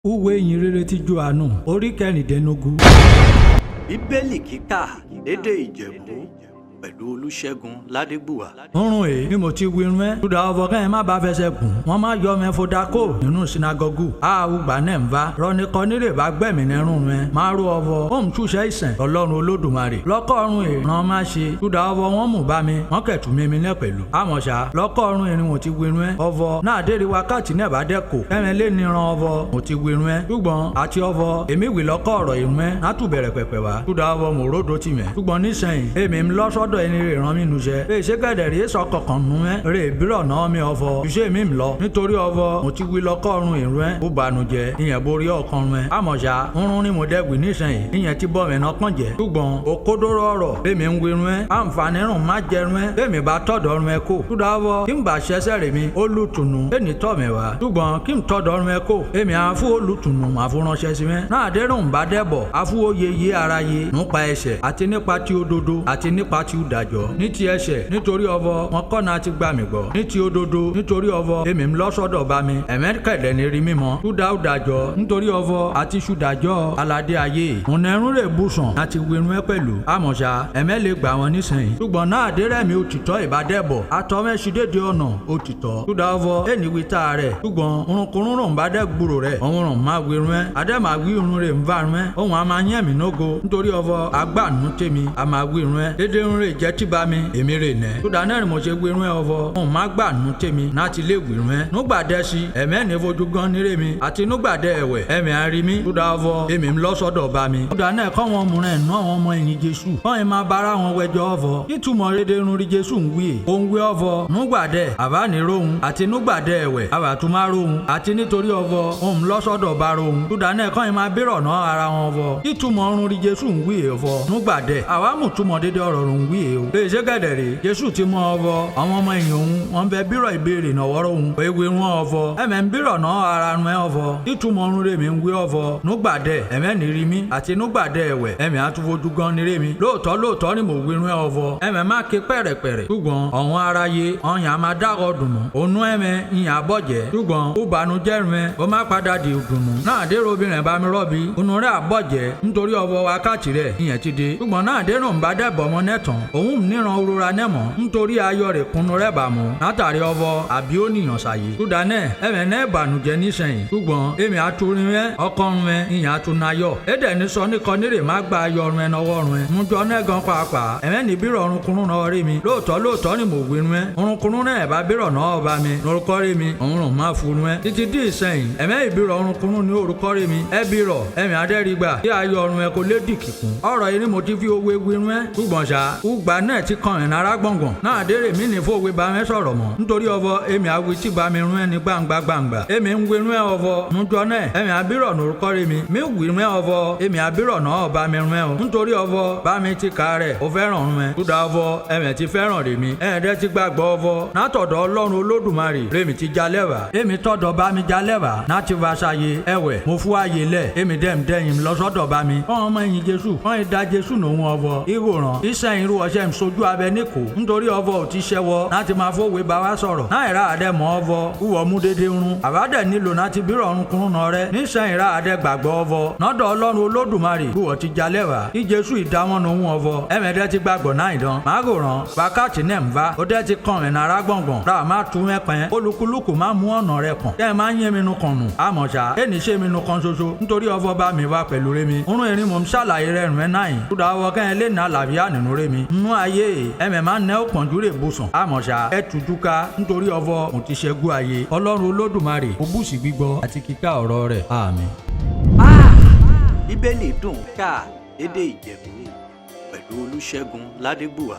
Ìwé ìyìnrere ti Jòhánù orí 16. Bíbélì kíkà lédè Ìjẹ̀bú pẹ̀lú Olúṣẹ́gun Ládégbùwà. Ńrun èé bí mo ti wí rún ẹ́. Júdà ọ̀fọ̀ kẹ́hìn má bá fẹsẹ̀ gùn. Wọ́n má yọ mẹ́ fọdà kó nínú sinagogu. Àwùgbà náà ń va. Rọ́nikọ́ nílé bá gbẹ̀mí nírun rẹ̀. Má rú ọ̀fọ̀. Ó ń túṣẹ́ ìsìn. Ọlọ́run Olódùmarè. Lọ́kọ̀ọ̀run èé ràn má ṣe. Júdà ọ̀fọ̀ wọn mú bá mi. Wọ́n kẹ̀tù mímí náà pẹ̀lú. Àmọ̀ṣá lọ́kọ̀ọ̀run ìrìn mo ti wí rún ẹ́. Ọ̀fọ̀ náà dérí wákàtí náà bá dẹ́ kò. Kẹ́rin lé níran ọ̀fọ̀ mo ti wí rún ẹ́. Ṣùgbọ́n àti ọ̀fọ̀ èmi wì lọ́kọ̀ ọ̀rọ̀ ìrún ẹ́. Látù bẹ̀rẹ̀ pẹ̀pẹ̀ wá. Júdà ọ̀fọ̀ mò ródò tì mẹ́. Ṣùgbọ́n nísẹ̀yìn èmi ń lọ sọ́dọ̀ ẹni rè rán mi nùṣẹ́. Bẹ́ẹ̀ ṣé kẹ̀dẹ̀ rí sọ kọ̀ọ̀kan nù ẹ́. Rè bírọ̀ náà mi ọ̀fọ̀. Ṣùṣe mi ń lọ. Nítorí ọ̀fọ̀ mo ti wí lọ́kọ̀ ọ̀run ìrún ẹ́. Ó bànújẹ́ ìyẹn borí ọkàn rẹ̀. Àmọ̀ṣá ńrún ni mo dẹ́gbì nísẹ̀yìn. Ìyẹn ti bọ́ mi náà kàn jẹ́. Ṣùgbọ́n òkodoro ọ̀rọ̀ bẹ́ẹ̀ mi ń wirun ẹ́. Àǹfààní rùn má jẹrun ẹ́. Bẹ́ẹ̀ mi bá tọ̀dọ̀ run ẹ kó. Júdà ọ̀fọ̀ kí n bá ṣẹṣẹ́ rè mi olùtùnú. Bẹ́ẹ̀ ni tọ̀ mi wá. Ṣùgbọ́n kí n tọ̀dọ̀ run ẹ kó. Èmi àfú olùtùnú àfúránṣẹ́ sí mẹ́. Náà dẹ́rùn bá dẹ́bọ̀ àfú oyè yé ara yé. Nípa ẹ̀ṣẹ̀ àti nípa ti òdodo àti nípa ti ìdájọ́. Ní ti ẹ̀ṣẹ̀ nítorí ọ̀fọ̀ wọn kọ́ náà ti gbà mí gbọ́. Ní ti òdodo nítorí ọ̀fọ̀ èmi ń lọ sọ́dọ̀ bá mi. Ẹ̀mẹ́kẹ̀dẹ̀ ní rí mímọ́. Júdà ìdájọ́ nítorí ọ̀fọ̀ àti ṣùdájọ́ aládé ayé. Ọ̀nẹ́rún rè bùsàn àti wirun ẹ pẹ̀lú. Àmọ̀ṣá ẹ̀mẹ́ lè gbà wọn nísìnyí. Ṣùgbọ́n náà dérẹ́mi òtítọ́ ìbádẹ́bọ̀. Atọ́mẹ́sídéédé ọ̀nà òtítọ́. Júdà ọ̀fọ̀ ẹni wí tá rẹ̀. Ṣùgbọ́n orunkunrun rùn bá dẹ́ gbúrò rẹ̀. Òun rùn má wirun ẹ. Adé máa wí irun rè ń va run ẹ. Òun a máa yẹ̀mí nógo. Nítorí ọ̀fọ̀ agbáàánú tèmi a máa wí irun ẹ. Dédé irun rè jẹ́ tíba mi èmi rè nẹ́. Júdà náà ni mo ṣe wí irun ẹ ọ̀fọ̀. Òun má gbàánú tèmi láti lè wí irun ẹ. Núgbàdẹ́ sí ẹ̀mẹ́ ní fojú gan nírè mi àti núgbàdẹ́ ẹ̀wẹ̀ ẹ̀mí àrí mi. Júdà ọ̀fọ̀ èmi ń lọ sọ́dọ̀ bá mi. Júdà náà kọ́ wọn múra ẹ̀ nú àwọn ọmọ ẹ̀yìn Jésù. Kọ́ ẹ̀ máa bára wọn wẹjọ ọ̀fọ̀. Ìtumọ̀ rédè irun rí Jésù ń wí. Ó ń wí ọ̀fọ̀ núgbàdẹ́ àbániróhun àti núgbàdẹ́ ẹ̀wẹ̀ àbàtúmáróhun àti nítorí ọ̀fọ̀ òun lọ sọ́dọ̀ bá rohun. Júdà náà kọ́ ẹ̀ máa bírọ̀ ná ara wọn ọ̀fọ̀. Ìtumọ̀ ọ̀run rí Jésù ń wí ọ̀fọ̀ núgbàdẹ́ àwa mùtúmọ̀ dédé ọ̀rọ̀ ń wí o. Lè ṣe gẹ̀dẹ̀ rè Jésù ti mọ ọ̀fọ̀ àwọn ọmọ ẹ̀yìn òun wọn bẹ bírọ̀ ìbéèrè nọ̀wọ́rọ̀ òun. Ewé wọn ọ̀fọ̀ ẹ̀mẹ̀ ń bírọ̀ ná ara run ẹ̀ ọ̀fọ̀. Ìtumọ̀ ọ̀run rèmi ń wí ọ̀fọ̀ núgbàdẹ́ ẹ̀mẹ́ ní rí mi àti núgbàdẹ́ ẹ̀wẹ̀ ẹ̀mẹ́ àtúfojú gan ní rémi. Lóòótọ́ lóòótọ́ ni mò ń wírun ẹ̀ ọ̀fọ̀ ẹ̀mẹ́ má ké pẹ̀rẹ̀pẹ̀rẹ̀. Ṣùgbọ́n ọ̀hún aráyé ọ̀yàn máa dákọ̀ dùnú. Ònú ẹ̀mẹ́ ìyàn àbọ̀jẹ́. Ṣùgbọ́n ó banújẹ́ run ẹ̀ ó má padà di dùnú. Náà dérò obìnrin bá mi rọ́bi. Ònú rẹ̀ àbọ̀jẹ́ nítorí ọ̀fọ̀ wákàtí rẹ̀ ìyẹn ti dé. Ṣùgbọ́n náà dérò ń bá dẹ́bọ̀ mọ́ nẹ́tàn. Òun níran òrora nẹ́mọ̀ nítorí ayọ̀ rẹ̀ kunu rẹ̀ bàmú. Látàrí ọ̀fọ̀ àbí ó nìyàn ṣàyè. Júdà náà ẹ̀mẹ̀ náà ìbànújẹ́ nísẹ̀yìn. Ṣùgbọ́n èmi àtúrin rẹ̀ ọkọrun rẹ̀ ìyàn àtúnayọ̀. Ẹ̀dẹ̀ ní sọ níkọ nírè má gba ayọ̀ rẹ̀ nọwọ́ rẹ̀. Mújọ náà gan pàápàá. Ẹ̀mẹ́ ní bírọ̀ ọ̀run náà rí mi. Lóòótọ́ lóòótọ́ ni mò ń wí rẹ̀. Orunkunrun náà bá bírọ̀ náà ọba mi. Lórúkọ rí mi. Òun rùn má fún rẹ̀. Títí dí ìsẹ̀yìn. Ẹ̀mẹ́ ìbírọ̀ orunkunrun ní orúkọ rí mi. Ẹ bírọ̀ ẹ̀mí adẹ́rìgbà. Tí ayọ̀ ọ̀run ẹ̀ kò lé dìkìkún. Ọ̀rọ̀ yìí ni mo ti fi owó wí rẹ̀. Ṣùgbọ́n ṣá, ùgbà náà ti kan ìrìn ara gbọ̀ngbọ̀n. Náà dérè mí ní fòwe bá mi sọ̀rọ̀ mọ́. Nítorí ọ̀fọ̀ èmi àwí tí bá mi rún ẹni gbangba gbangba. Èmi ń wí rún ẹ ọ̀fọ̀. Nújọ náà ẹ̀mí àbírọ̀ nórúkọ rí mi. Mi wí rún ẹ ọ̀fọ̀. Èmi àbírọ̀ náà ọba mi rún ẹ o. Nítorí ọ̀fọ̀ bá mi ti kà rẹ̀ ó fẹ́ràn rún ẹ. Júdà ọ̀fọ̀ ẹ̀mẹ̀ ti fẹ́ràn rè mi. Ẹ̀ẹ́dẹ́ ti gbàgbọ́ ọ̀fọ̀. Látọ̀dọ̀ Ọlọ́run Olódùmarè rèmi ti jalẹ́wà. Èmi tọ̀dọ̀ bá mi jalẹ́wà. Láti wá ṣayé ẹ̀wẹ̀. Mo fún ààyè lẹ̀. Èmi dẹ́m dẹ́yìn lọ sọ́dọ̀ bá mi. Kọ́ ọmọ ẹ̀yìn Jésù. Kọ́ ẹ̀ da Jésù nòun ọ̀fọ̀. Ìwòrán ìsẹ̀yìn irú ọṣẹ ń sojú abẹ níkò. Nítorí ọ̀fọ̀ ò ti ṣẹwọ́ láti máa fowó bá wa sọ̀rọ̀. Náà ìrà àdẹ mọ́ ọ̀fọ̀. Wúwọ́ mú dédé run. Àbádẹ̀ nílò láti bírọ̀ ọ̀run kúrún náà rẹ. Nísẹ̀yìn ìrà àdẹ gbàgbọ́ ọ̀fọ̀. Nọ́dọ̀ Ọlọ́run Olódùmarè. Wúwọ́ ti jalẹ́wà. Kí Jésù ìdáwọn nòun ọ̀fọ̀. Ẹ̀mẹ̀dẹ́ ti gbàgbọ́ náà ìdán. Màgòrán wákàtí náà ń va. Ó dẹ́ ti kàn mí nára gbọ̀ngbọ̀n. Rà má tu mẹ́pẹ́. Olúkúlùkù má mú ọ̀nà rẹ̀ kàn. Kẹ́ ẹ má yín mi nu kàn nù. Àmọ̀ṣá ẹnì ṣe mi nu kan ṣoṣo. Nítorí ọ̀fọ̀ bá mi wá pẹ̀lú rémi. Orun erin mò ń ṣàlàyé rẹ̀ rìn ẹ́ náà yìí. Kúdà ọwọ́ kẹ́ ẹ lè nà làbíyá nínú rémi. Nú ayé ẹ̀mẹ̀ má nẹ́ òpọ̀njú rè bùsùn. Àmọ̀ṣá ẹ tujú ká nítorí ọ̀fọ̀ mo ti ṣẹ́gun ayé. Ọlọ́run Olódùmarè ó bùsì gbígbọ́ àti kíkà ọ̀rọ̀ rẹ̀. Àmín. Bíbélì dùn kà lédè Ìjẹ̀bú pẹ̀lú Olúṣẹ́gun Ládégbùwà.